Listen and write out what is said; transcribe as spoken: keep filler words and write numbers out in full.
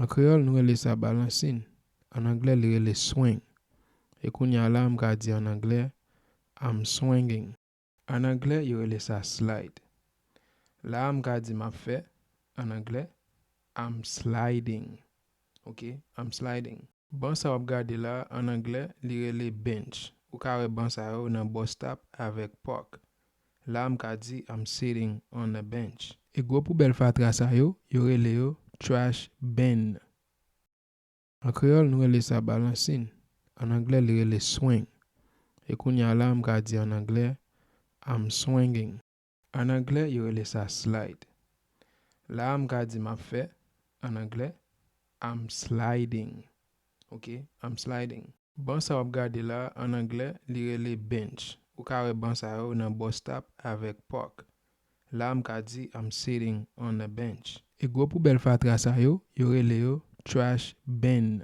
An kreyòl, nou rele sa balansin. An anglè, li rele swing. E kounye a la, m ka di an anglè, I'm swinging. An anglè, yo rele sa slide. La a, m ka di m ap fè, an anglè, I'm sliding. Ok, I'm sliding. Ban sa w ap gade la, an anglè, li rele bench. Ou ka wè ban sa yo nan bus stop avèk park. La a, m ka di, I'm sitting on a bench. E gwo poubèl fatra sa yo, yo rele yo trash bin. An kreyòl, nou rele sa balansin. An anglè, li rele swing. E kounye a la, m ka di an anglè, I'm swinging. An anglè, yo rele sa slide. La a, m ka di m ap fè, an anglè, I'm sliding. Ok, I'm sliding. Ban sa w ap gade la, an anglè, li rele bench. Ou ka wè ban sa yo nan bus stop avèk park. La a, m ka di, I'm sitting on a bench. E gwo poubèl fatra sa yo, yo rele yo trash bin.